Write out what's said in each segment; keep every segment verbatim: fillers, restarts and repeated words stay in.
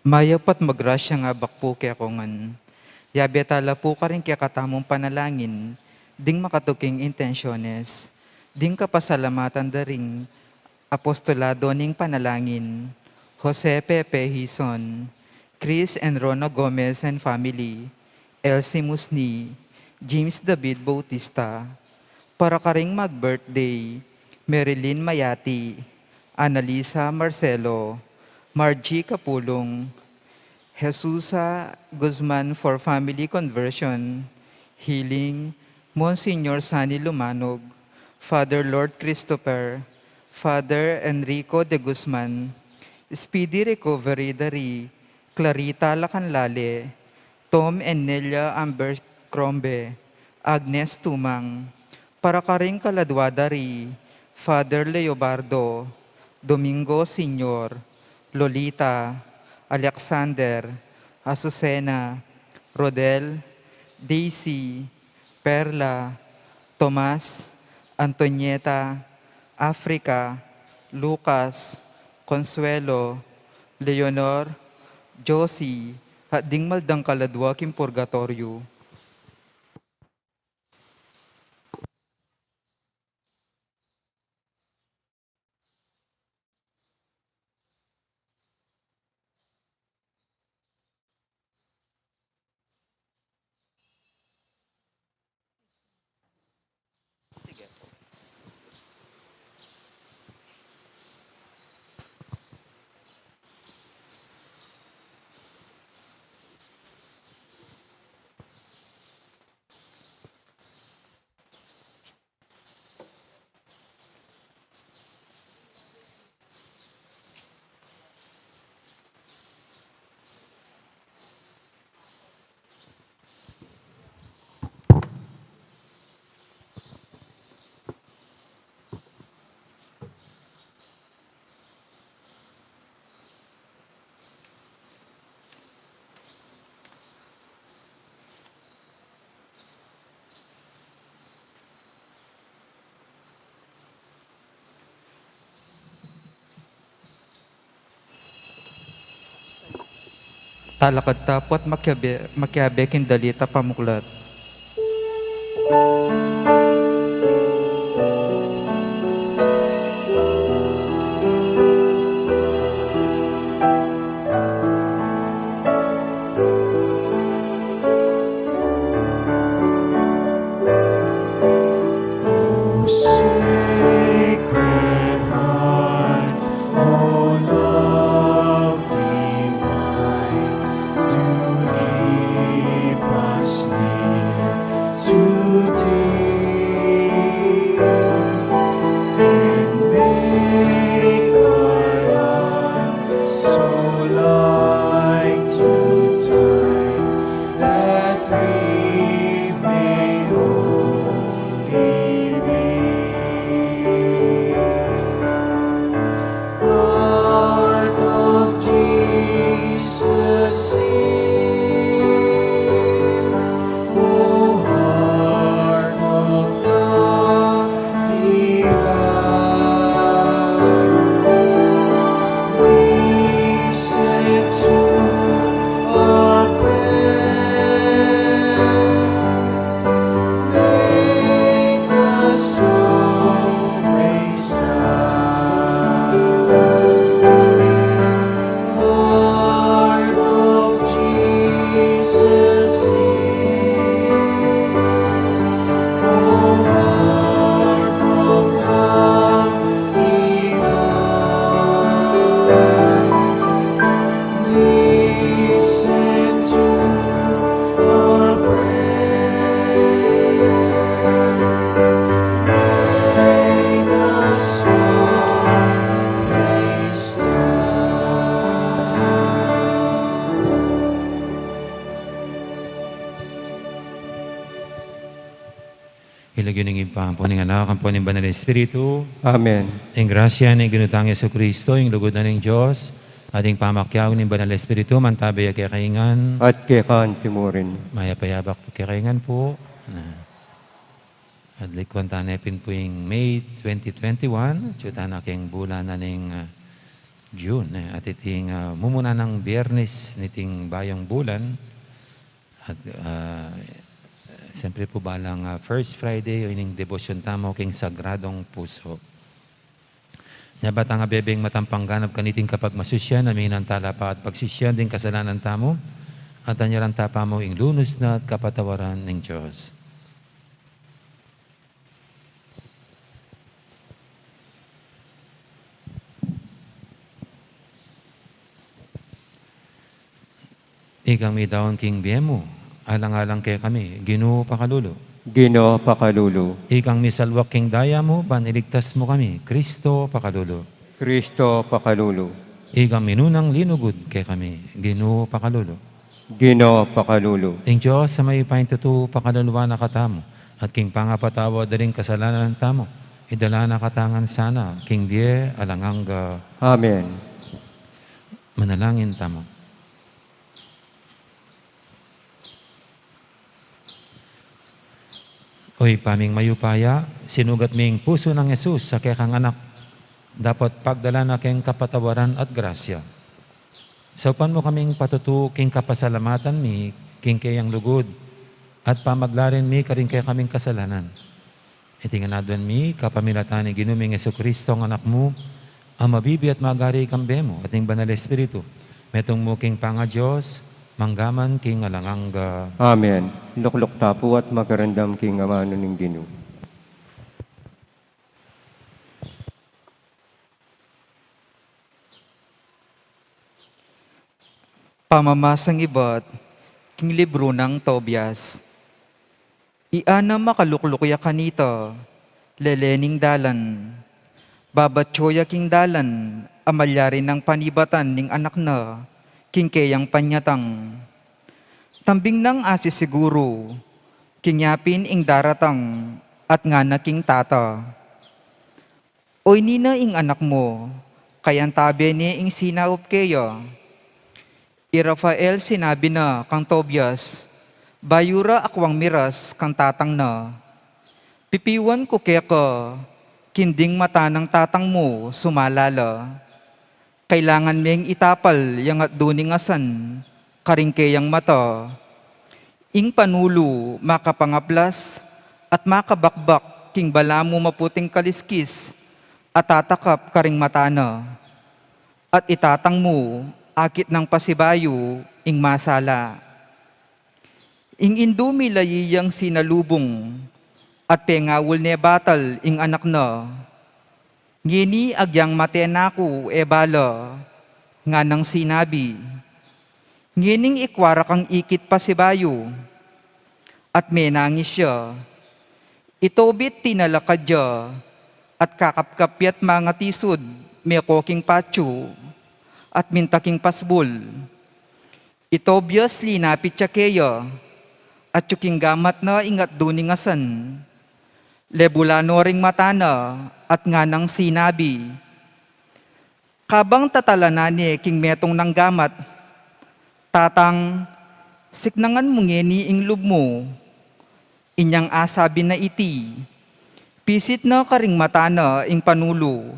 Mayap at magrasyang abak pu kekongan. Yabe tala pu karing kekatamung panalangin ding makatuking intensyones, ding kapasalamatan da ring apostolado ning panalangin, Jose Pepe Hizon, Chris and Rona Gomez and family, Elsie Musni, James David Bautista, para karing mag-birthday, Marilyn Mayati, Annalisa Marcelo, Margie Capulong, Jesusa Guzman for family conversion, healing, Monsignor Sunny Lumanog, Father Lord Christopher, Father Enrico de Guzman, speedy recovery da ri Clarita Lacanlale, Tom and Nelia Abercrombe, Agnes Tumang, para karing kaladua da ri Father Leobardo, Domingo Senior, Lolita, Alexander, Azucena, Rodel, Daisy, Perla, Tomas, Antonieta, Africa, Lucas, Consuelo, Leonor, Josie, at ding maldang kaladua king purgatoryo. Talakad ta pu at makiabe, makiabe king dalit a pamuklat. O Sacred Heart, O love divine, do keep us near to thee, and make our lives so like to thine that we may holy be. Heart of Jesus, hear. O heart of love divine, listen to our prayer. Make us always thine. Heart of Jesus, hear. O heart of love divine, listen to our prayer. Make us always thine. King lagyu ning Ibpa, ampo ning Anak, ampo ning Banal a Espiritu. Amen. Ing grasya ning Ginu tang Jesucristo, ing lugud na ning Dios, at ing pamakiabe ning Banal a Espiritu, mantabe ya kekayu ngan. At keka naman murin. Mayap a abak kekayu ngan pu. Na. At likuan tane pin pu ing May twenty twenty-one, atyu tana keng bulan na ning, ah, June, eh, at iting, ah, mumuna nang Biyernes niting bayung bulan. At, ah, siyempre pu balang, ah, First Friday, o ining debosyon tamu king Sagradong Puso. Nya ba tang abebeng matampang ganap kaniting kapagmasusyan, aminan tala pa at pagsisian ding kasalanan tamu, at anyaran ta pa mu ing lunus na at kapatawaran ning Dios. Ikang midaun king bie mu, alang-alang kekami, Ginu pakalulu. Ginu pakalulu. Ikang misalwak king daya mu, ban iligtas mu kami, Kristo pakalulu. Kristo pakalulu. Ikang minunang linugud kekami, Ginu pakalulu. Ginu pakalulu. Ing Dios a mayupayang tutu pakaluluan na katamu, at king pangapatawad da ring kasalanan tamu, idala na katamu ngan sana king bie alang angga. Amen. Manalangin tamu. O Ibpa ming mayupaya, sinugat ming pusu nang Jesus a kekang Anak, dapot pagdalan na keng kapatawaran at grasya. Saupan mu kaming patutu king kapasalamatan mi king keyang lugud at pamaglarin mi karing kekaming kasalanan. Iti ngan aduan mi kapamilatan ning Ginu ming Jesucristo, ing Anak mu, a mabibie at magari kambe mu at ning Banal Espiritu, metung mu king pangaDios, mangga man king alang angga. Amen. Lukluk ta pu at makiramdam king amanu ning Ginu. Pamamasang ibat king libru nang Tobias. Iana makalukluk ya kanita, lele ning dalan. Babatyu ya king dalan a malyari nang panibatan ning anak na king keyang panyatang. Tambing nang asisiguru, king yapin ing daratang at ngana king tata, "Oyni na ing anak mu, kayantabe ne ing sinaup keya." I Rafael sinabi na kang Tobias, bayu ra akwang miras kang tatang na, "Pipiwan ku keka, king ding mata nang tatang mu sumala la. Kailangan meng itapal yang atdu ning asan karing keyang mata. Ing panulu makapangaplas at makabakbak king balamu maputing kaliskis a tatakap karing mata na. At i tatang mu, akit nang pasibayu ing masala." Ing indu milayi yang sinalubung at pengaul ne batal ing anak na. "Ngeni agyang mate na ku e bala," nganang sinabi. "Ngening ikwa ra kang ikit pasibayu." At menangis ya. Itobit tinalakad ya at kakapkap ya't mangatisud, meko king patyu at minta king pasbul. I Tobias linapit ya keya, atyu king gamat na ing atdu ning asan. Lebulan no ring mata na at nganang sinabi, "Kabang tatalanan ne king metung nang gamat, 'Tatang, siknangan mu ngeni ing lub mu.'" Inyang asabi na iti, pisit na karing mata na ing panulu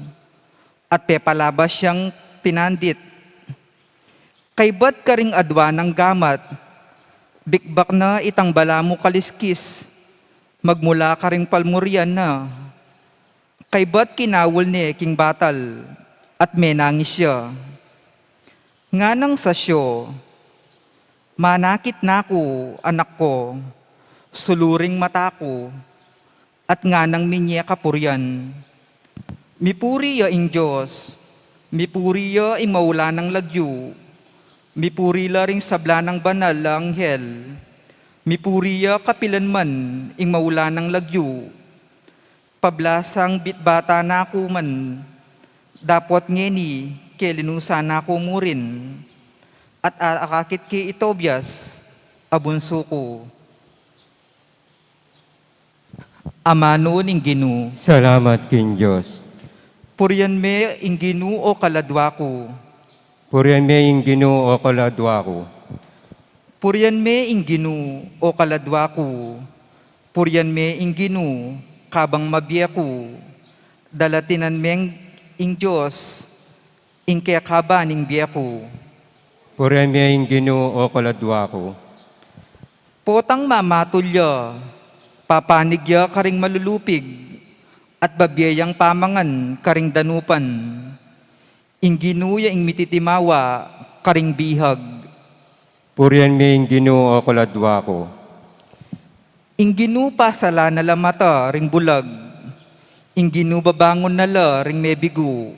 at pepalabas yang pinandit. Kaybat karing adwa nang gamat, bikbak na itang balamu kaliskis, magmula karing palmurian na. Kaybat kinaul ne king batal at menangis ya. Nganang sasyo, "Manakit na ku, anak ku, sulu ring mata ku." At nganang minye kapurian, "Mipuri ya ing Dios, mipuri ya ing maulan nang lagyu, mipuri la ring sabla nang banal a anghel, mipuri ya kapilan man ing maulan nang lagyu. Pablasang bitbata na ku man, dapot ngeni kelinusan na ku mu rin." At a-, akakit ke i Tobias a bunsu ku. Amanu ning Ginu. Salamat king Dios. Purian me ing Ginu, o kaladwa ku. Purian me ing Ginu, o kaladwa ku. Purian me ing Ginu, o kaladwa ku. Purian me ing Ginu, kabang mabie ku, dalatinan meng ing Dios ing kekaba ning bie ku. Purian me ing Ginu, o kaladwa ku. Potang mamatul ya, papanig ya karing malulupig, at babie yang pamangan karing danupan. Ing Ginu ya ing mititimawa karing bihag. Purian me ing Ginu, o kaladwa ku. Ing Ginu pasalan na la mata ring bulag. Ing Ginu babangun na la ring mebigu.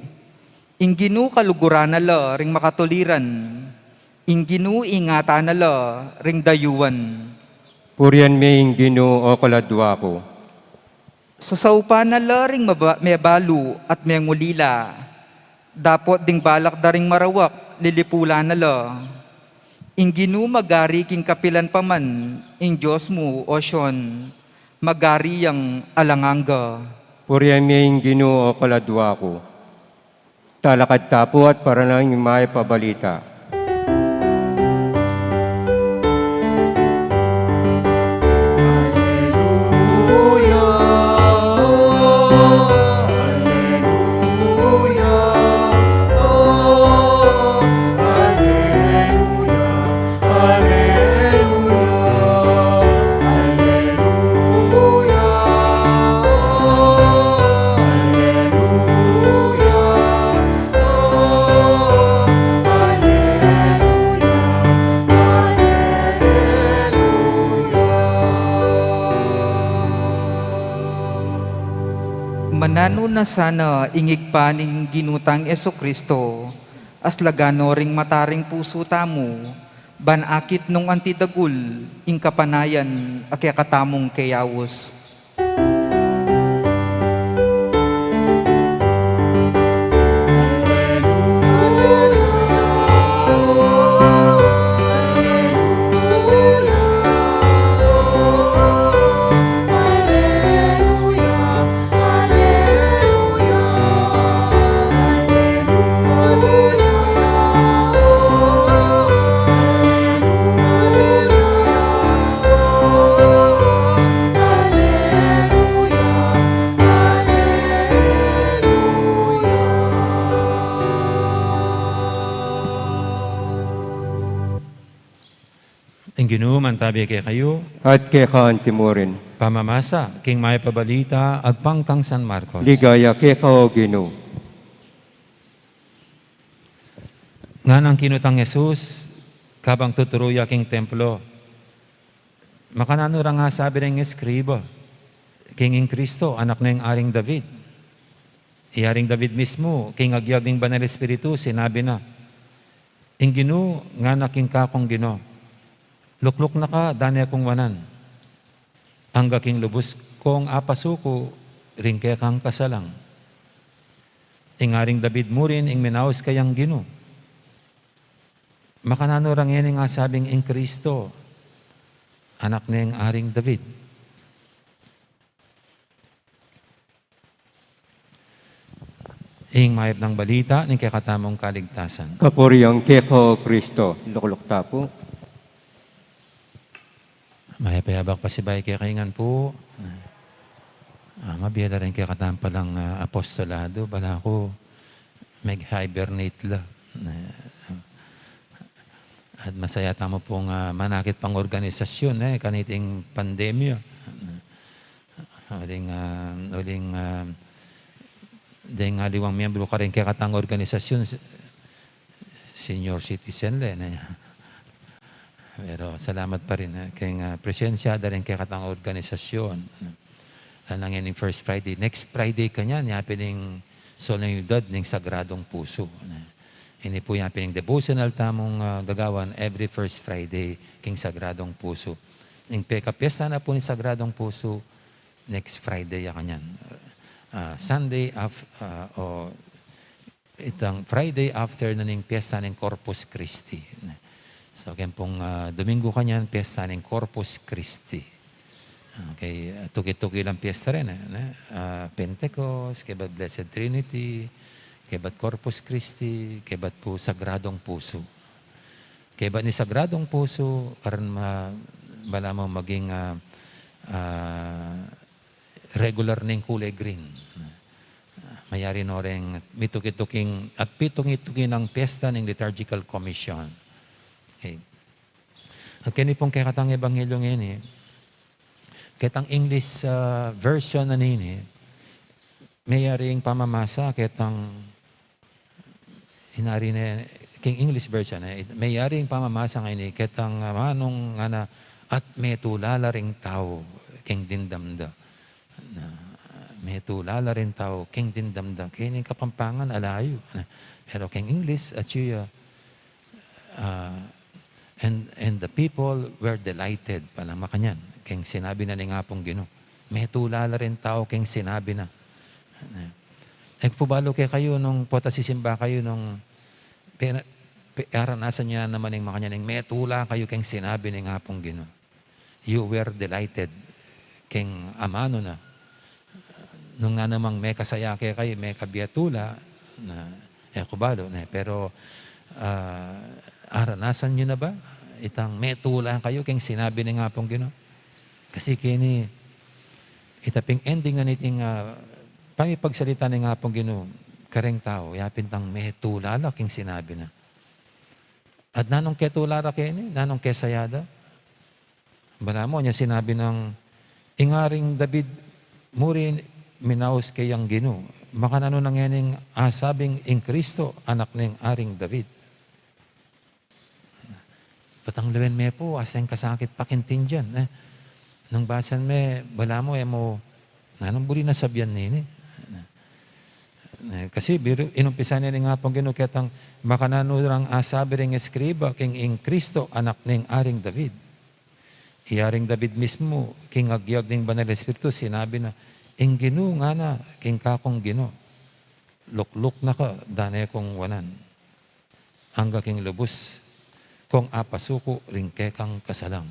Ing Ginu kaluguran na la ring makatuliran. Ing Ginu ingatan na la ring dayuan. Purian me ing Ginu, o kaladwa ku. Sasaupan na la ring maba-, mebalu at mengulila. Dapot ding balak da ring marawak, lilipulan na la. Ing Ginu magari king kapilan pa man, ing Dios mu, o Sion, magari yang alang angga. Purian me ing Ginu, o kaladwa ku. Talakad ta pu at paralan ing mayap a balita. Mananu na sana ing Ibpa ning Ginu tang Jesucristo, aslagan no ring mata ring pusu tamu, ban akit nung anti dagul ing kapanayan a kekatamung keyaus. Ing Ginu mantabi kekayu. At keka antimurin. Pamamasa king mayap a balita agpang kang San Marcos. Ligaya keka, o Ginu. Nganang kinutang Jesus, kabang tuturu ya king templo, makananu rang asabi ring eskriba king ing Kristo, anak neng Aring David? I Aring David mismu, king agyag ning Banal Espiritu, sinabi na, Ing Ginu ngana king kakung Ginu, lukluk na ka, dane kung wanan, angga king lubus kung apasuku ring kekang kasalang. Ing Aring David mu rin ing minaus kayang Ginu. Makananu rang e ning asabing ing Kristo, anak neng Aring David? Ing mayap nang balita ning kekatamung kaligtasan. Kapurian keka, o Kristo. Lukluk ta pu. Mayap a yabak pasibayu kekayu ngan pu. Ah, mabie la ring kekatamung palang, ah, apostolado, balaku meg-hibernate la. At masaya tamu pung, ah, manakit pang organisasyon, e, kaniting pandemya. Uling, ah, uling, ah, deng aliwang miyembro karing kekatang organisasyon, senior citizen la, e. Pero salamat pa rin, e, keng, ah, presensya da ring kekatang organisasyon. Lalu na ngeni ning First Friday. Next Friday kanyan, yapin ing solenidad ning Sagradong Puso. Ini pu yapin ing devotional tamung, ah, gagawan every first Friday king Sagradong Puso. Ing pekapiesta na pu ning Sagradong Puso, next Friday ya kanyan. Ah, Sunday af-, ah, o itang Friday after na ning piesta ning Corpus Christi. So, keng pung, ah, Domingo kanyan, piesta ning Corpus Christi. Okay, ah, tuki-tuki lang piesta rin, e, ne? Ah, Pentecost, kebat Blessed Trinity, kebat Corpus Christi, kebat pu Sagradong Puso. Kebat ning Sagradong Puso, karin ma-, balamu maging, ah, ah, regular ning kulay green. Mayari no reng mituki-tuking at pitungi-tungi nang piyesta ning Liturgical Commission. Okay. At keni pung kekatang ebanghelyo ngeni, ketang English, ah, version na nini, mayari ing pamamasa ketang inari ne, king English version, eh, it-, mayari ing pamamasa ngeni ketang, ah, manung ngana, "At metula la ring tau king dimdam da." Na, "Metula la ring tau king dimdam da." Keni Kapampangan, alayu. Na, pero king English, atyu ya, ah, "And, and the people were delighted." Pala makanyan, king sinabi na ning Apung Ginu. "Metula la ring tau king sinabi na." E ku pu balu kekayu nung pota sisimba kayu nung pena-, pe-, aranasan yu naman ing makanyan ing metula kayu king sinabi ning Apung Ginu. You were delighted king amanu na. Nung nanamang mekasaya kekayu, mekabie tula, na, e ku balu, ne, pero, ah, aranasan yu na ba itang metula kayu king sinabi ning Apung Ginu? Kasi keni, ita ping ending na niting, ah, pamipagsalita ning Apung Ginu kareng tau, ya pin tang metula la king sinabi na. At nanung ketula ra keni, nanung kesaya da? Balamu, nya sinabi nang, "Ing Aring David muri minaus kayang Ginu. Makananu na ngening asabing ing Kristo, anak ning Aring David?" Patang lawen me pu, aseng kasakit pakintindian, eh. Nung basan me, balamu, e mu, nanung buri na sabian nini? Eh, kasi biru, inumpisan ne ning Apung Ginu ketang, "Makananu rang asabi ring eskriba king ing Kristo, anak ning Aring David?" I Aring David mismu, king agyag ning Banal Espiritu, sinabi na, "Ing Ginu ngana king kakung Ginu, lukluk na ka, dane kung wanan, angga king lubus kung apasuku ring kekang kasalang."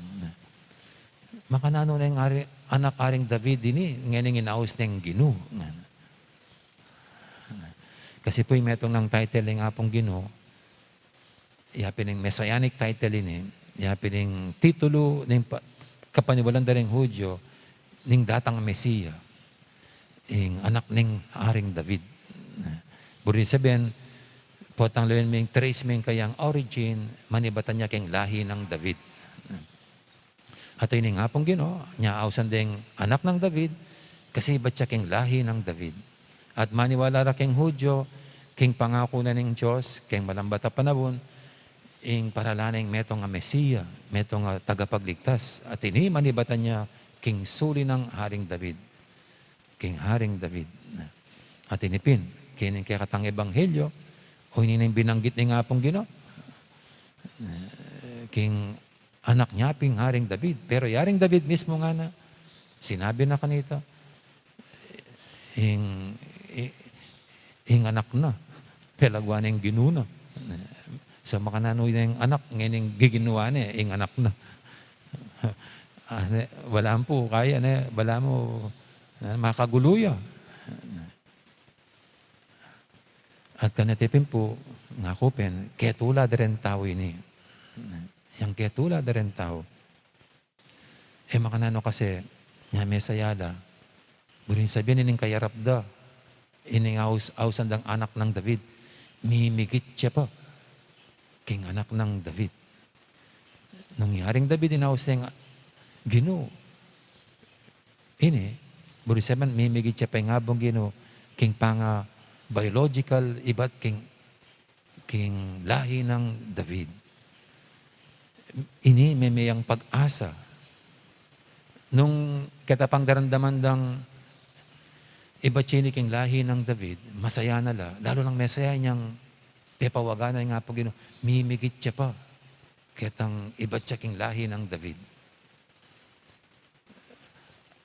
Makananu na ing ari-, anak Aring David ini, ngening inaus neng Ginu, ngana. Kasi pu, ing metung nang title ning Apung Ginu, ya pin ing Messianic title ini, ya pin ing titulu ning pa-, kapaniwalan da ring Hudyo, ning datang a Mesia, ing anak ning Aring David. Buri sabian, potang lawen ming trace ming kayang origin, manibatan ya king lahi nang David. At ini nga pung Ginu, nya ausan deng anak nang David, kasi ibat ya king lahi nang David. At maniwala ra king Hudyo, king pangaku na ning Dios, king malambat a panaun, ing paralan ing metung a Mesia, metung a tagapagligtas. At ini manibatan ya king suli nang Haring David. King Haring David. At ini pin, keni ing kekatang ebanghelyo, o ini ing binanggit ning Apung Ginu. King anak nia pin ing Haring David. Pero i Haring David mismu ngana, sinabi na kanita, ing, i-, ing anak na, pelagua neng Ginu na. So, makananu neng anak, ngening giginuan ne, ing anak na. Ah, ne, balamu pu, kaya ne, balamu, ah, makagulu ya. At kanita pin pu, ngaku pin, ketula da ring tau ini. Yang ketula da ring tau. E makananu kasi, nya Mesia la, buri nang sabian ining kayarap da, ining aus-, ausan dang anak nang David, mimigit ya pa king anak nang David. Nung i Haring David inaus neng Ginu, ini, buri sabian, mimigit ya pa ing Apung Ginu, king panga-biological, ibat king, king lahi nang David. Ini memeyang pag-asa. Nung keta pang daramdaman dang ibat ya ini king lahi nang David, masaya na la, lalu nang Mesia inyang pepawagan na ning Apung Ginu, mimigit ya pa ketang ibat ya king lahi nang David.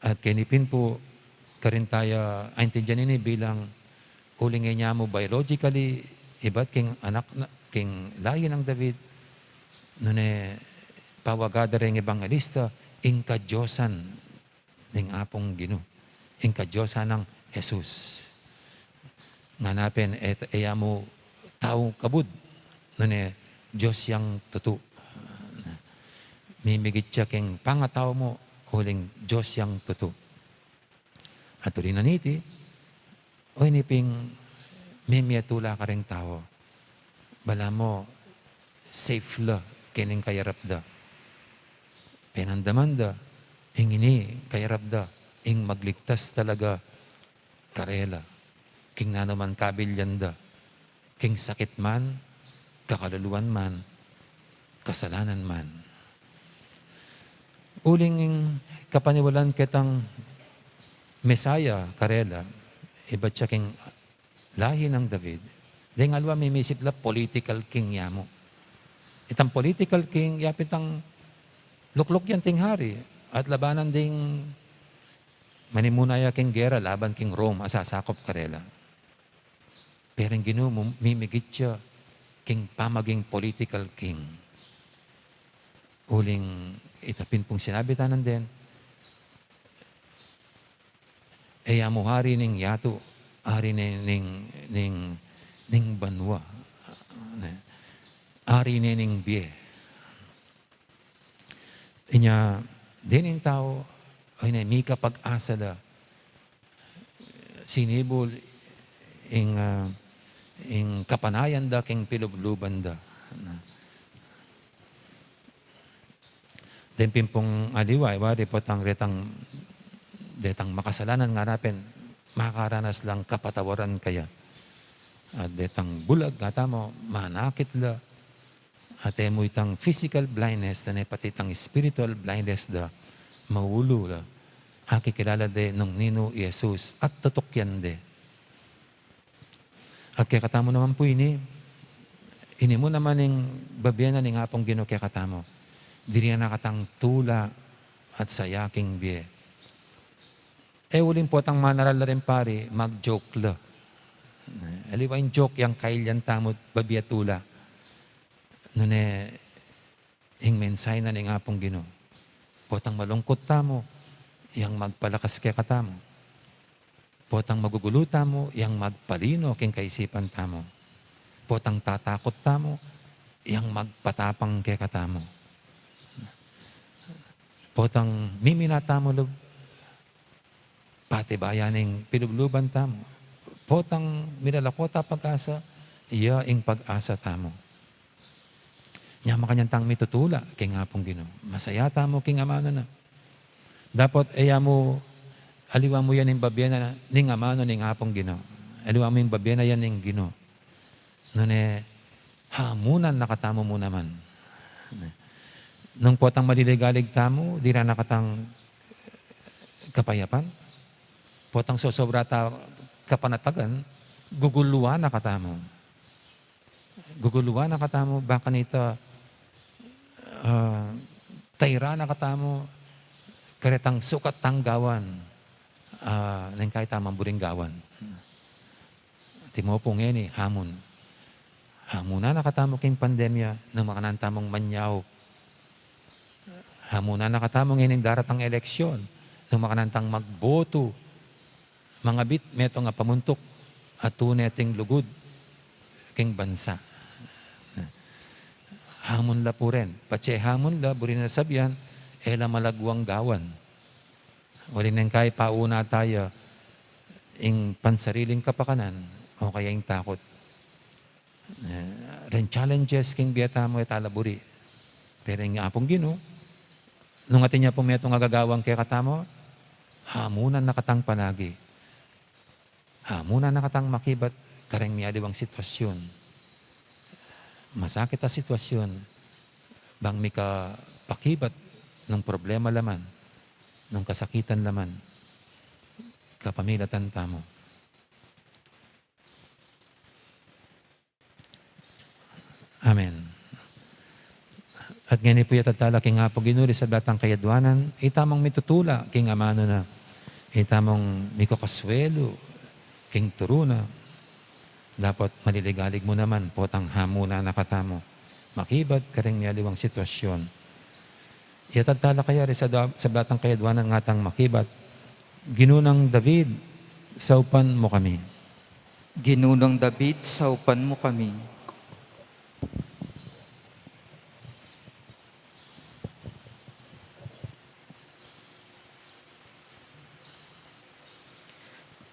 At keni pin pu, karin taya aintindian ini bilang uling e nia mu biologically ibat king anak na, king lahi nang David, nune pawaga da reng ebanghelista, ing kadiosan ning Apung Ginu, ing kadiosan nang Jesus. Ngana pin, e, e ya mu tau kabud, nune Dios yang tutu. Mimigit ya king pangatau mu, uling Dios yang tutu. At uli na niti, o ini pin ing mimiatula kareng tau. Balamu safe la keng kayarap da. Penandaman da, ing ini kayarap da, ing magligtas talaga karela, king nanu man kabilyan da, king sakit man, kakaluluan man, kasalanan man. Uling ing kapaniwalan ketang Messiah karela, ibat ya king lahi nang David, deng aliwa mimisip la political king ya mu. Itang political king, yapin itang lukluk yang ting hari, at labanan ding manimuna ya king gera laban king Rome a sasakup karela. Pero ing Ginu mu-, mimigit ya king pamaging political king. Uling ita pin pung sinabi tanan den, e ya mu hari ning yatu, hari ne ning, ning, ning banua, ne, hari ne ning bie. Inya, deni ing tau, ay ne, mika pag-asa da, sinibul ing, ah, ing kapanayan da king pilubluban da. Den pin pung aliwa, iwa, di potang retang, detang makasalanan ngara pin, makaranas lang kapatawaran kaya. At detang bulag, ngatamu, manakit la. At e mu itang physical blindness, nune pati itang spiritual blindness da, maulu la. Akikilala de nung ninu i Jesus, at tutukian de. At kekatamu naman pu ini, ini mu naman ing babie na ning Apung Ginu kekatamu. Diri na katang tula at saya king bie. E uling potang manaral la ring pari, mag-joke la. Aliwa ing joke yang kailian tamu, babie tula. Nune, ing mensahe na ning Apung Ginu. Potang malungkut tamu, yang magpalakas kekatamu. Potang magugulu tamu, yang magpalino king kaisipan tamu. Potang tatakut tamu, yang magpatapang kekatamu. Potang mimina tamu lub, patibayan ing pilubluban tamu. Potang milalako ta pag-asa, iya ing pag-asa tamu. Nya makanyan tang mitutula king Apung Ginu. Masaya tamu king amanu na. Dapot e ya mu, aliwa mu yan ing babie na ning amanu ning Apung Ginu. Aliwa mu ing babie na yan ning Ginu. Nune, hamunan na katamu mu naman. Nung potang maliligalig tamu, dira na katang kapayapan. Potang sosobra ta kapanatagan, guguluan na katamu. Guguluan na katamu, baka nita, ah, tairan na katamu, karetang sukat tang gawan, ah, neng kai tamang buring gawan. Timo pu ngeni, hamun. Hamunan na katamu king pandemya, nung makanyan tamung manyaup. Hamunan na katamu ngening daratang eleksyon, nung makanyan tang magbotu. Mangabit metung a pamuntuk, a tune ting lugud king bansa. Hamun la pu ren, patse hamun la, buri na sabian, e la malagwang gawan. Uling neng kai pauna taya ing pansariling kapakanan, o kaya ing takut. Eh, ren challenges king bie tamu e ta la buri. Pero ing Apung Ginu, nung atin ya pung metung a gagawan kekatamu, hamunan na katang palagi. Hamunan na katang makibat kareng mialiwang sitwasyun. Masakit a sitwasyun, bang mika pakibat nung problema la man, nung kasakitan la man, kapamilatan tamu. Amen. At ngeni pu, yatad tala king Apung Ginu ring sabla tang kayadwanan, itamung mitutula king amanu na, itamung mikakaswelu king turu na, dapot maliligalig mu naman potang hamunan na katamu makibat kareng mialiwang sitwasyun. Yatad tala kaya ring sa-, sabla tang kayadwanan ngatang makibat, Ginu nang David, saupan mu kami. Ginu nang David, saupan mu kami.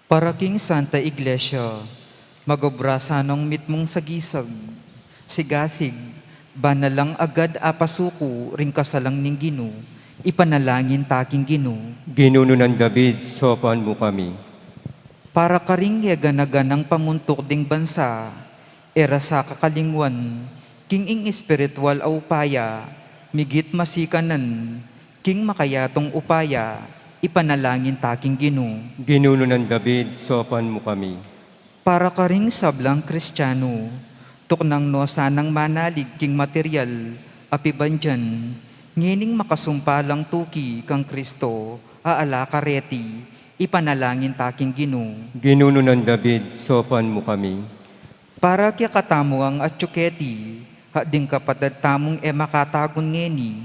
Para king Santa Iglesia, magobra sanang mitmung sagisag, sigasig, ban na lang agad apasuku ring kasalang ning Ginu, ipanalangin ta king Ginu. Ginu nang David, saupan mu kami. Para karing eganaganang pamuntuk ding bansa, e ra sa kakalingwan, king ing espiritual a upaya, migit masikanan, king makayatung upaya, ipanalangin ta king Ginu. Ginu nang David, saupan mu kami. Para karing sablang Kristianu, tuknang no sanang manalig king material a pibandian, ngening makasumpa lang tuki kang Kristo a ala kareti, ipanalangin ta king Ginu. Ginu nang David, saupan mu kami. Para kekatamu ngan atyu keti, at ding kapatad tamung e makatagun ngeni,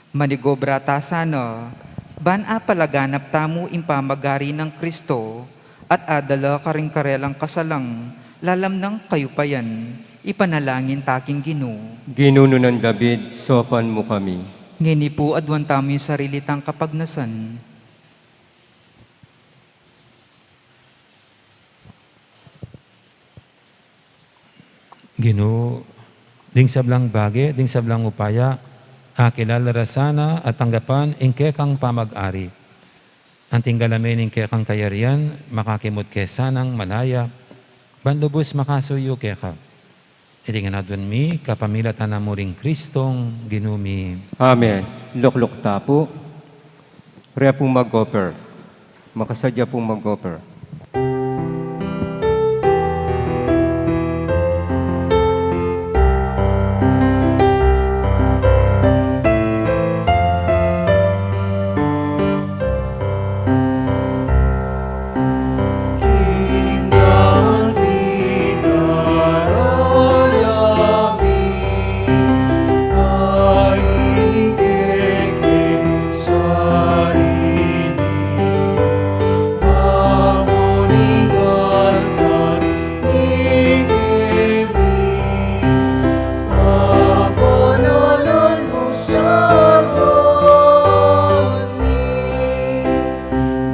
manigobra ta sana, ban apalaganap tamu ing pamagari nang Kristo, at adala karing karelang kasalang lalam nang kayupayan, ipanalangin ta king Ginu. Ginu nang David, saupan mu kami. Ngeni pu aduan tamu ing sarili tang kapagnasan. Ginu, ding sablang bage, ding sablang upaya, akilala ra sana at tanggapan ing kekang pamag-ari. Anting galamen ing kekang kayarian, makakimut ke sanang malaya, ban lubus makasuyu keka. Iti ngan aduan mi, kapamilatan na mu ring Kristong Ginu mi. Amen. Lukluk ta pu. Ria pung mag-offer. Makasadya pung mag-offer.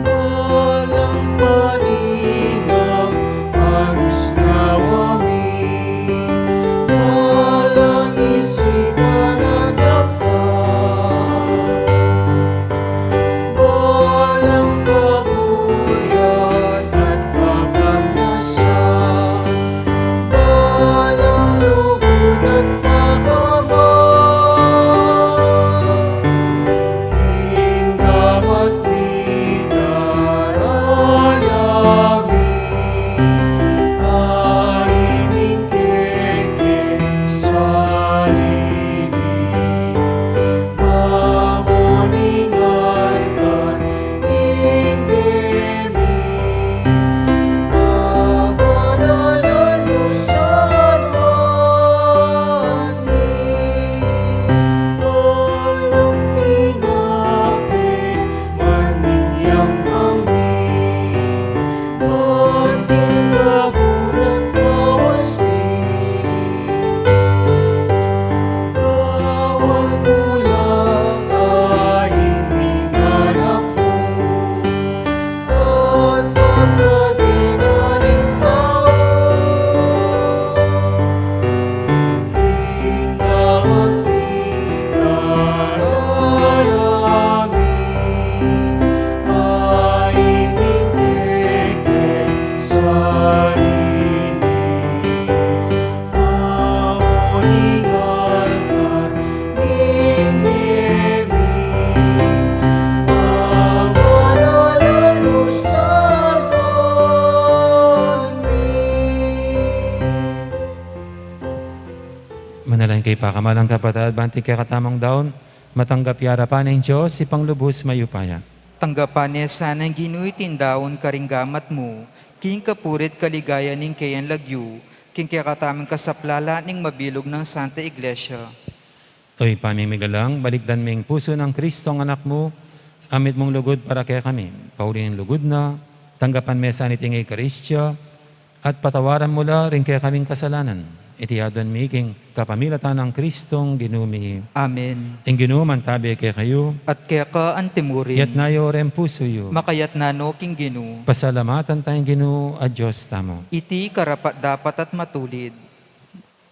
Balang paninang, alis na wami, balang isipan at daptan, balang kabuyan at kapagnasan, balang lugud at pakamal. King gamat mi daralami, ain ing kekeng sarili, mamuni ngan ing bie mi, pabanalan mu sa mi, alang pinape, maniamang mi, ating gabunan bawas mi. Kawan mu la ain ing anak mu, at pagkadena ning tau. King gamat mi daralami, ain ing kekeng sarili, mamuni ngan ing bie mi, pabanalan mu sa mi. Manalangin kayu, pakamalan kung kapatad, ban king kekatamung daun, matanggap ya arapan ning Dios, Ibpang lubus mayupaya. Tanggapan na sana ning Ginu iting daun karing gamat mu, king kapurian at kaligayan ning keyang lagyu, king kekatamung kasaplalan ning mabilug nang Santa Iglesia. O Ibpa ming miglalang, balikdan me ing pusu nang Kristong Anak mu, a mitmung lugud para kekami. Pauli ning lugud na, tanggapan me sana iting Eukaristia, at patawaran mu la ring kekaming kasalanan. Iti aduan mi king Kapamilatan nang Kristong Ginu mi. Amen. Ing Ginu mantabe kekayu. At keka antimurin. Iyatas yu reng pusu yu. Makayatas no king Ginu. Pasalamatan taya ing Ginu a Dios tamu. Iti karapat-dapat at matulid.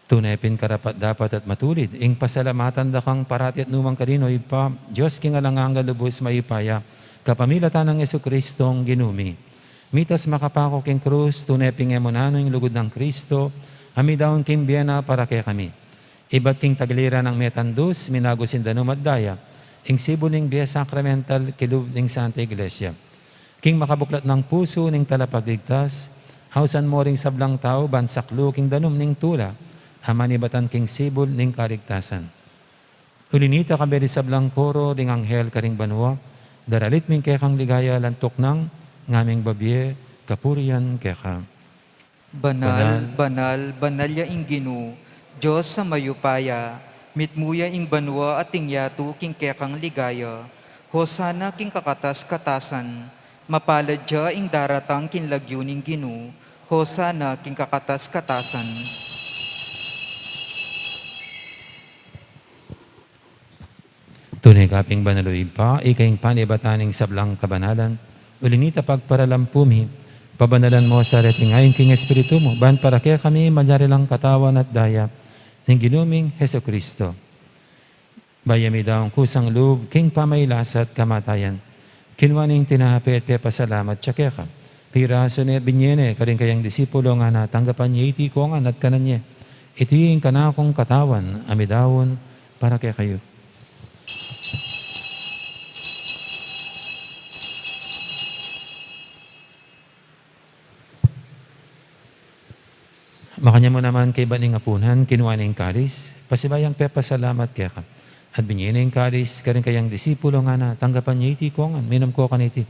Tune pin karapat-dapat at matulid ing pasalamatan da kang parati at nukarin man, O Ibpa, Dios king alang angga, lubus mayupaya, kapamilatan nang Jesucristong Ginu mi. Mitas makapaku king krus, tune pin e mu nanu ing lugud nang Cristo a midaun king bie na para kekami. Ibat king tagliran nang metung a dus, minagus ing danum at daya, ing sibul ning bie sakramental king lub ning Santa Iglesia. King makabuklat nang pusu ning Talapagligtas, ausan mu ring sablang tau ban saklu king danum ning tula a manibatan king sibul ning kaligtasan. Uli na nita, kambe ding sablang koro ding anghel karing banua, daralit mi ing kekang ligaya, lantuk nang ngaming babie kapurian keka. Banal, banal, banal ya ing Ginu, Dios a mayupaya, mitmu ya ing banua at ing yatu king kekang ligaya. Hosana king kakatas-katasan, mapalad ya ing daratang king lagyu ning Ginu, Hosana king kakatas-katasan. Tune ka pin banal, O Ibpa, ika ing panibatan ning sablang kabanalan. Uli na nita, pagparalampu mi, pabanalan mu sa reting ain king Espiritu mu, ban para kekami malyari lang katawan at daya ning Ginu ming Jesucristo. Bayu ya midaun kusang lub king pamagkasakit at kamatayan, kinua ne ing tinape at pepasalamat ya keka. Pirasu ne at binie ne karing kayang disipulo, ngana, tanggapan ye iti kongan at kanan ye. Iti ing kanakung katawan a midaun para kekayu. Makanyan mu naman kaibat ning apunan, kinua ne ing kalis, pasibayu yang pepasalamat keka, at binie ne ing kalis karing kayang disipulo, ngana, tanggapan ye iti kongan, minum ko kaniti.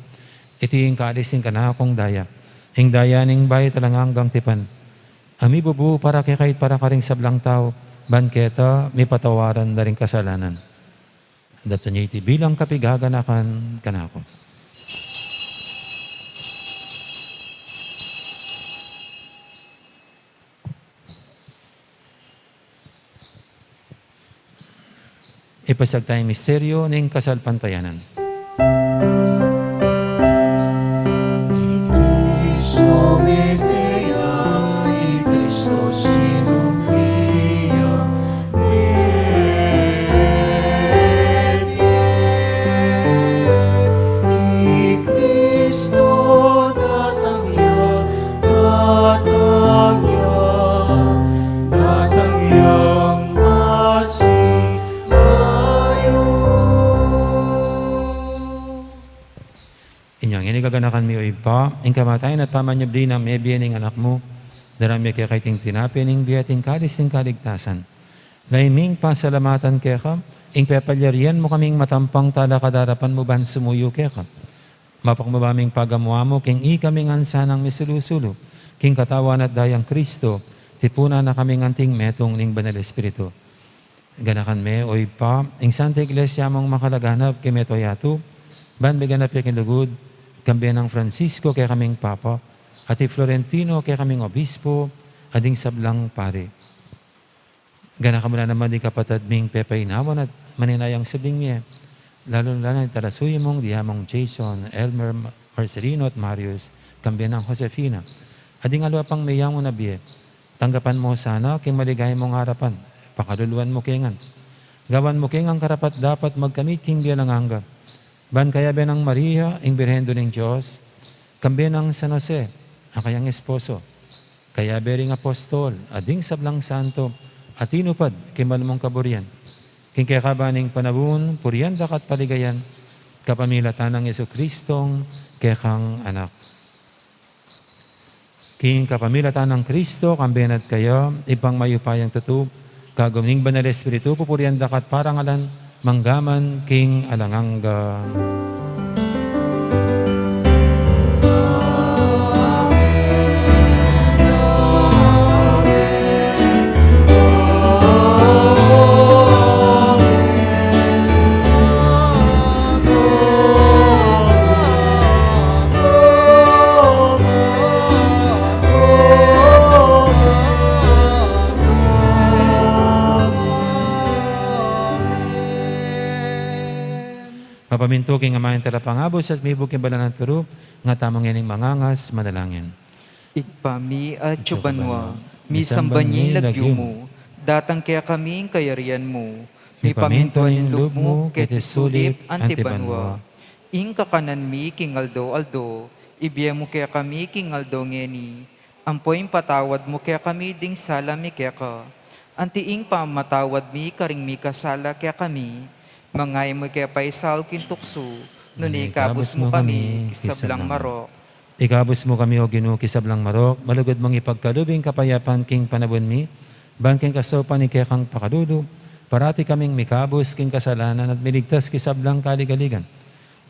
Iti ing kalis ning kanakung daya, ing daya ning bayu at alang anggang tipan, a mibubu para kekayu at para karing sablang tau, ban keta mipatawaran la ring kasalanan. Daptan ye iti bilang kapigaganakan kanaku. Ipasiag taya ing misteryu ning kasalpantayanan. I Kristo mete ya, i Kristo sinumpi ya, mete ya. I Kristo datang ya, datang ya, datang yang masibayu. Inya ngeni gaganakan mi, O Ibpa, ing kamatayan at pamanyubli nang mebie ning Anak mu, daraun mi keka iting tinape ning bie at ing kalis ning kaligtasan. Lalu ming pasalamatan keka ing pepalyarian mu kaming matampang talakad king arapan mu ban sumuyu keka. Mapakubud ming pagamu-amu king ikami ngan sanang misulu-sulu king katawan at dayang Kristo, tipunan na kaming anting metung ning Banal Espiritu. Ganakan me, O Ibpa, ing Santa Iglesia mung makalaganap king mabilug a yatu, ban miganap ya king lugud, kambe nang Francisco kekaming Papa, at i Florentino kekaming Obispo, at ding sablang pari. Ganakan mu la naman ding kapatad ming pepainawan at maninayang subling mie, lalu na ing talasuyu mung diamong Jason, Elmer, Marcelino at Marius, kambe nang Josefina, at ding aliwa pang meyangu na bie. Tanggapan mu sana king maligaya mung arapan, pakaluluan mu ke ngan. Gawan mu ke ngan karapat-dapat magkamit king bie alang angga. Ban kayabe nang Maria, ing Birhen Indu ning Dios, kambe nang San Jose, a kayang esposo, kayabe ring apostol, at ding sablang santo, a tinupad king mal mung kaburian. King kekaban ning panaun, purian da ka at paligayan, kapamilatan nang Jesucristong kekang Anak. King kapamilatan nang Kristo, kambe na at kaya, Ibpang mayupayang tutu, kagum ning Banal Espiritu, pupurian da ka at parangalan, mangga man king alang angga. Pamintu king Ama ing Talapangabus at mibug king banal a turu, nga tamu ngening mangangas manalangin. Ibpa mi atsu ka banua, misamban ya ing lagyu mu, datang kekami ing kayarian mu, mipamintuan ing lub mu keti sulip anti banua. Ing kakanan mi king aldo-aldo, ibie mu kekami king aldo ngeni, ampo ipatawad mu kekami ding sala mi keka, anti ing pamamatawad mi karing mikasala kekami. Manga e mu ke paisaul king tuksu, nune ikabus mu kami king sablang marok. Ikabus mu kami, O Ginu, king sablang marok, malugud mung ipagkalub ing kapayapan king panabun mi, ban king kasaupan ning kekang pakalulu, parati kaming mikabus king kasalanan at miligtas king sablang kaligaligan.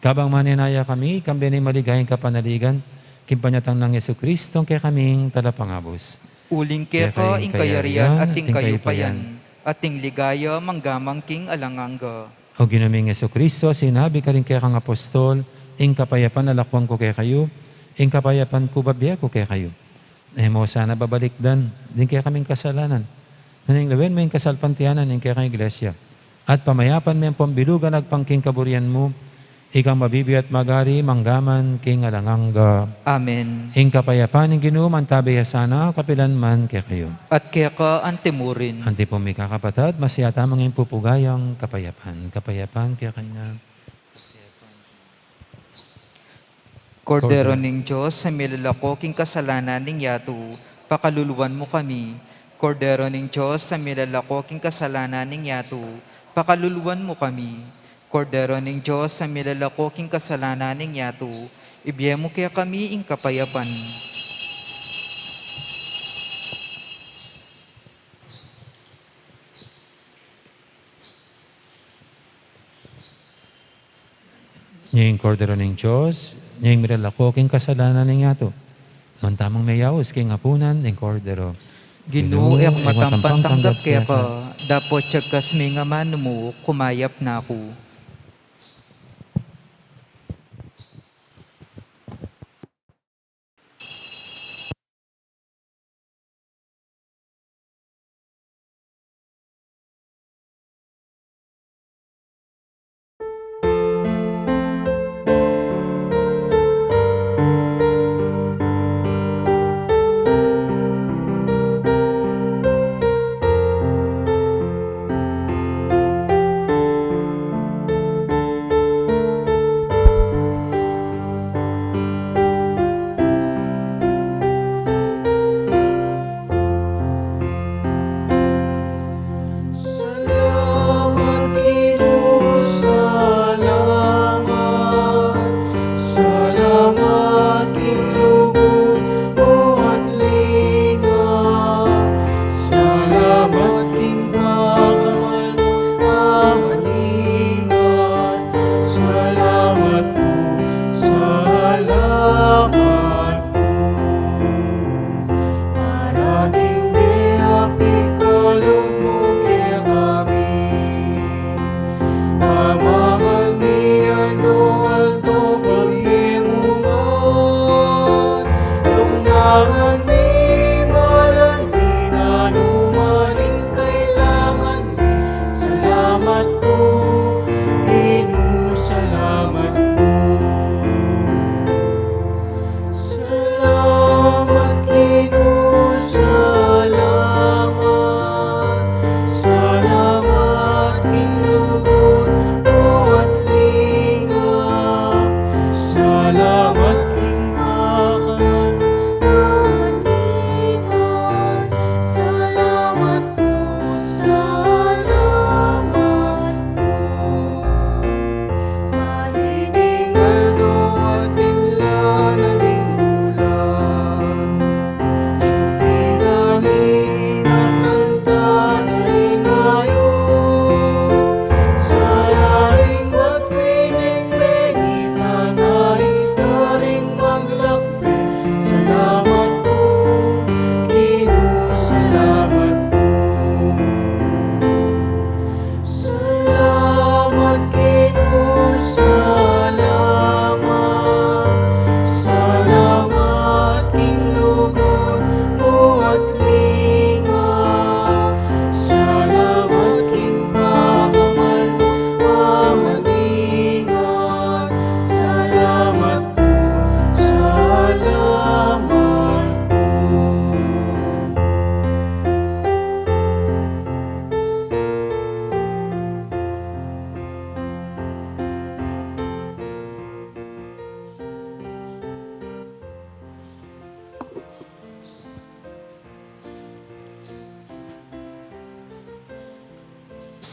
Kabang manenaya kami, kambe ning maligayang kapanaligan, king panyatang nang Jesucristo, ing kekaming Talapangabus. Uling keka ing kayarian at ing kayupayan, at ing ligaya mangga man king alang angga. O Ginu ming Jesucristo, sinabi mu karing kekang apostol, ing kapayapan lalakwan ku kekayu, ing kapayapan ku bibie ku kekayu. E mu sana babalikdan ding kekaming kasalanan, nune lawen mu ing kasalpantayanan ning kekang Iglesia, at pamayapan me ampon bilugan agpang king kaburian mu, ikang mabibie at magari mangga man king alang angga. Amen. Ing kapayapan ning Ginu mantabe ya sana kapilan man kekayu. At keka antimurin. Anti pung mikakapatad, masayapan tang pupugayang kapayapan. Kapayapan kekayu ngan. Kordero ning Dios, a milalako king kasalanan ning yatu, pakaluluan mu kami. Kordero ning Dios, a milalako king kasalanan ning yatu, pakaluluan mu kami. Kordero ning Dios, a milalako king kasalanan ning yatu, ibie mu kekami ing kapayapan. Nya ing Kordero ning Dios, nya ing milalako king kasalanan ning yatu. Nuan tamung meyaus king apunan ning Kordero. Ginu, e ku matampang tanggap keka, dapot iyagkas me ing amanu mu, kumayap na ku.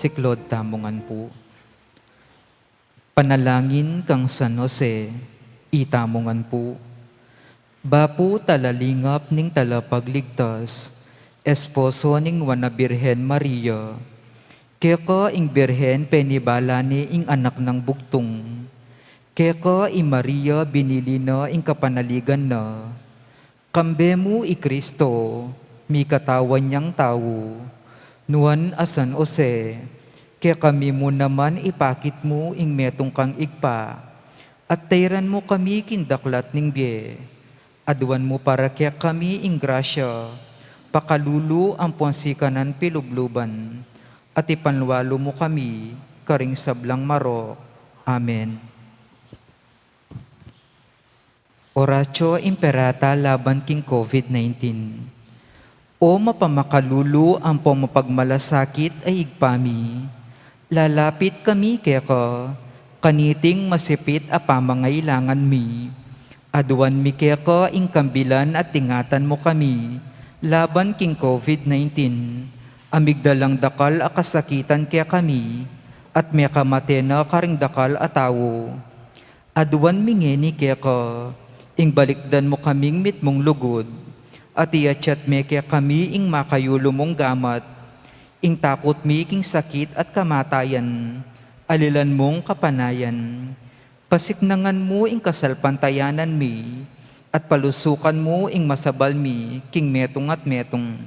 Siklod tamu ngan pu. Panalangin kang San Jose, itamu ngan pu. Bapu talalingap ning Talapagligtas, esposo ning Nuan a Birhen Maria, keka ing Birhen penibala ne ing anak nang bugtung, keka i Maria binili na ing kapanaligan na, kambe mu i Kristo, mikatawan yang tau. Nuan a San Jose, kekami mu naman ipakit mu ing metung kang Ibpa, at tairan mu kami king daklat ning bie. Aduan mu para kekami ing grasya, pakalulu ampon sikanan pilubluban, at ipanlualu mu kami karing sablang marok. Amen. Oratio Imperata laban king COVID nineteen. O mapamakalulu ampong mapagmalasakit a Ibpa mi, lalapit kami keka, kaniting masipit a pamangailangan mi. Aduan mi keka ing kambilan at ingatan mu kami laban king COVID nineteen, a migdalang dakal a kasakitan kekami, at mekamate na karing dakal a tau. Aduan mi ngeni keka, ing balikdan mu kaming mitmung lugud, at iatyat me kekami ing makayulu mung gamat, ing takut mi king sakit at kamatayan, alilan mung kapanayan. Pasiknangan mu ing kasalpantayanan mi, at palusukan mu ing masabal mi king metung at metung.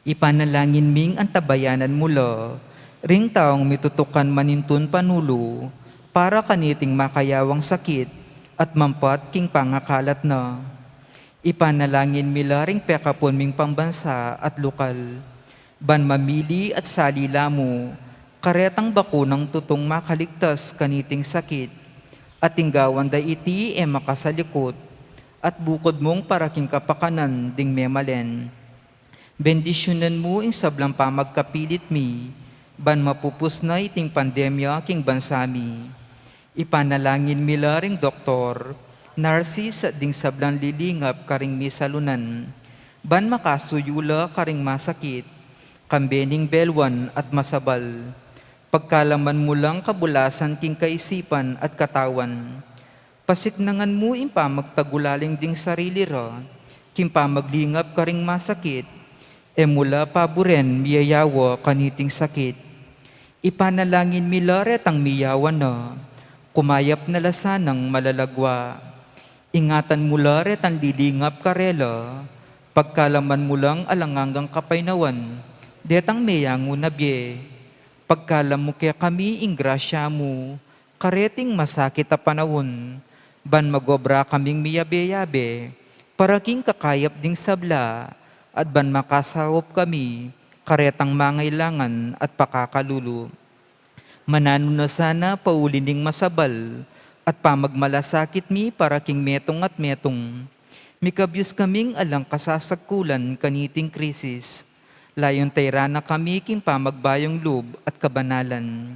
Ipanalangin ming antabayanan mu la ring taung mitutukan manintun panulu para kaniting makayawang sakit at mampat king pangakalat na. Ipanalangin mi la ring pekapun ming pambansa at lukal, ban mamili at sali la mu karetang bakunang tutung makaligtas kaniting sakit, at ing gawan da iti e makasalikut, at bukud mung para king kapakanan ding memalen. Bendisyunan mu ing sablang pamagkapilit mi, ban mapupus na iting pandemya king bansa mi. Ipanalangin mi la ring doktor, narsis at ding sablang lilingap karing misalunan, ban makasuyu la karing masakit, kambe ning beluan at masabal. Pagkalaman mu lang kabulasan king kaisipan at katawan. Pasiknangan mu ing pamagtagulaling ding sarili ra king pamaglingap karing masakit, e mu la paburen miyayawa kaniting sakit. Ipanalangin mi la retang miyawa na, kumayap na la sanang malalagwa. Ingatan mu la retang lilingap karela, pagkalaman mu lang alang anggang kapaynawan detang meyangu na bie. Pagkalam mu kekami ing grasya mu kareting masakit a panaun, ban magobra kaming miyabe-yabe para king kakayap ding sabla, at ban makasaup kami karetang mangailangan at pakakalulu. Mananu na sana pauli ning masabal at pamagmalasakit mi para king metung at metung. Mikabyus kaming alang kasasagkulan kaniting krisis. Layun tairan na kami king pamagbayung lub at kabanalan.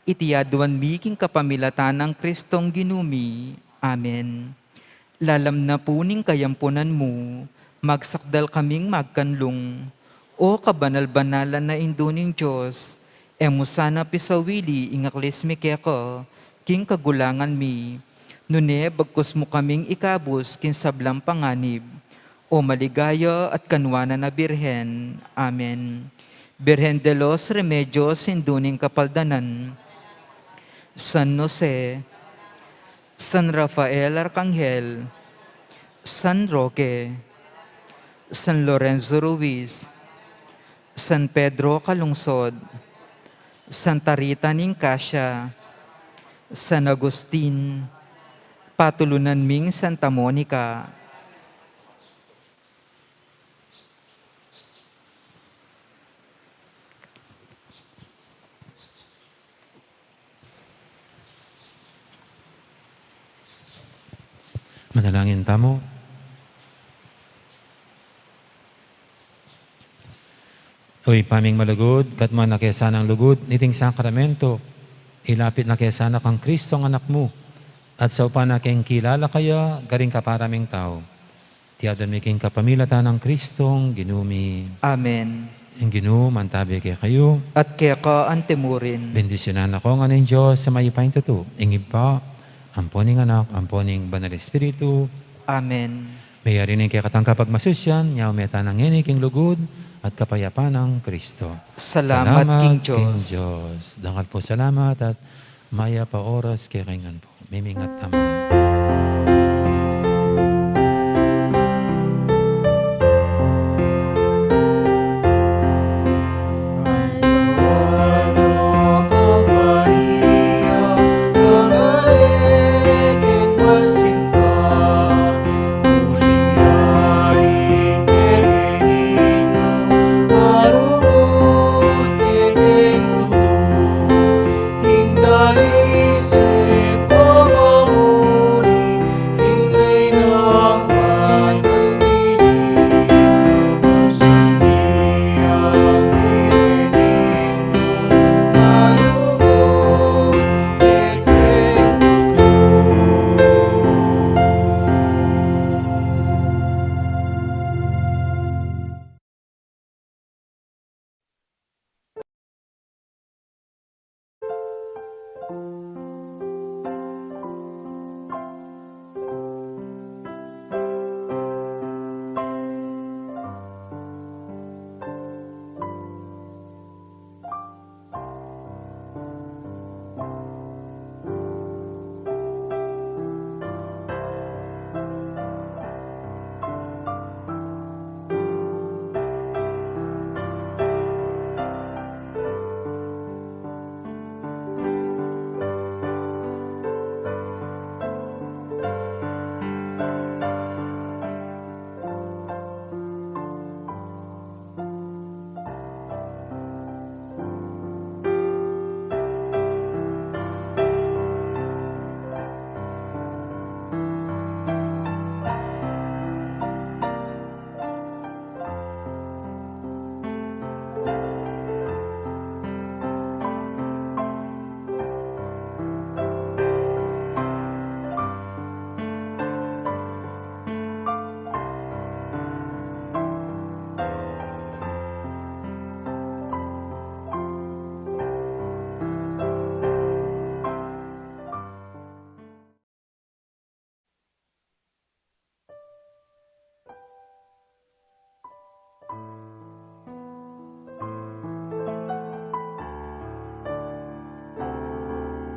Iti aduan mi king kapamilatan nang Kristong Ginu mi. Amen. Lalam na pu ning kayampunan mu, magsakdal kaming magkanlung. O kabanal-banalan a Indu ning Dios, e mu sana pisawili ing aklis mi keka king kagulangan mi, nune bagkus mu kaming ikabus king sablang panganib. O maligaya at kanuanan a Birhen. Amen. Birhen de los Remedios, Indu ning Kapaldanan, San Jose, San Rafael Arkanghel, San Roque, San Lorenzo Ruiz, San Pedro Calungsod, Santa Rita ning Cascia, San Agustin, patulunan ming Santa Monica. Manalangin tamu. O Ibpa ming malugud, katmuan na ke sanang lugud niting sakramento, ilapit na ke sana kang Kristong Anak mu, at saupan na keng kilala kaya karing kapara ming tau. Iti aduan mi king kapamilatan nang Kristong Ginu mi. Amen. Ing Ginu mantabi kekayu. At keka antimurin. Bendisyunan na kayu ngan ning Dios a mayupayang tutu, ing Ibpa, ampo ning Anak, ampo ning Banal Espiritu. Amen. Mayari ning kekatang kapagmasusyan, nyaun me tana ngeni king lugud at kapayapan nang Kristo. Salamat king Dios. Dangal pung salamat at mayap a oras kekayu ngan pu. Mimingat tamu ngan.